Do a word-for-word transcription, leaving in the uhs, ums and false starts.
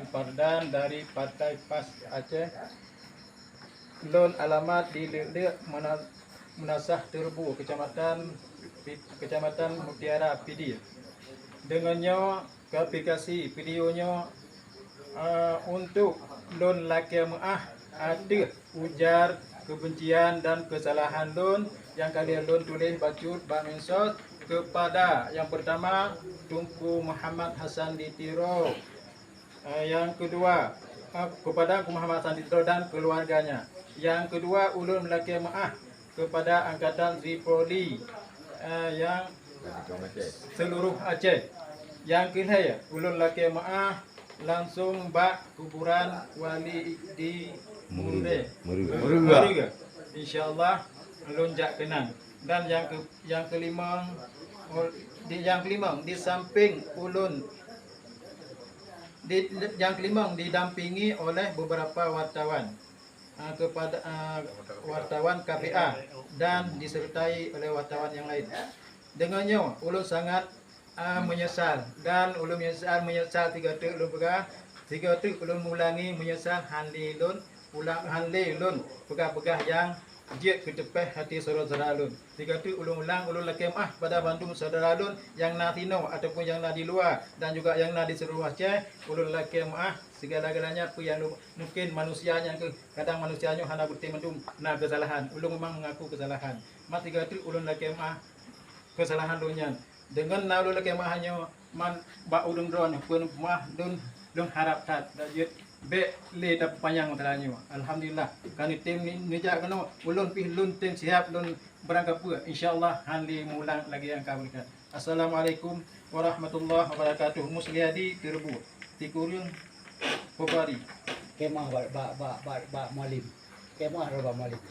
Fardan dari Partai pas Aceh. Lôn alamat di Leuk-leuk Mena-, Meunasah Teureubu, Kecamatan, Kecamatan Mutiara, Pidie. Deungon nyoe, kualifikasi video nyoe, eh, untuk lôn lakée meuáh ateueh ujar kebencian dan kesalahan lôn nyang ka lheueh lôn tuléh bacut bak medsos kepada yang pertama Teungku Muhammad Hasan di Tiro, eh, yang kedua, eh, kepada Teungku Muhammad Hasan di Tiro dan keluarganya. Yang kedua, ulôn lakée meuáh kepada Angkatan Tripoli, eh, yang seluruh Aceh. Yang keulhée, ulôn lakée meuáh langsung bak kuburan wali di Mure. Mure. Mure. Insya-Allah, ulôn jak keunan. Dan yang ke-, yang kelima, ul-, di, yang kelima, di samping ulôn, di, yang kelima didampingi oleh beberapa wartawan, ah, kepada, ah, wartawan K P A dan disertai oleh wartawan yang lain. Deungon nyoe, ulôn sangat, ah, menyesal dan ulôn menyesal, menyesal sigoe teuk ulôn peugah, sigoe teuk ulôn mulangi menyesal hán lé lôn ulang, hán lé lôn peugah-peugah nyang jeuet keu teupeh hati syedara-syedara lôn. Sigoe teuk ulôn ulang, ulôn lakée meuáh kepada bandum syedara lôn nyang na sinoe ataupun nyang na di luwa dan juga nyang na di seuluruh Aceh. Ulôn lakée meuáh sigala-galanya peue nyang lôn, mungkin manusia nyang keu-, kadang manusia nyoe hana beutôi mandum na keusalahan. Ulôn memang mengaku keusalahan. Mat sigoe teuk ulôn lakée meuáh keusalahan lôn nyan. Deungon na ulôn lakée meuáh nyoe, man bak ureuëng droe nyoe, peue meuáh lôn, lôn harab that, dan jeuet bék lé tapeupanyang masalah nyoe. Alhamdulillah, ka neutem ni-, neujak keunoe, ulôn pih lôn tem siap lôn beurangkapeue. Insya Allah, hán lé meuulang lagée nyang ka meulikat. Assalamualaikum warahmatullahi wabarakatuh. Musliadi Teureubu, sikureueng peubari. Kemah bak, bak, bak, bak, bak Mualim. Kemah bak Mualim.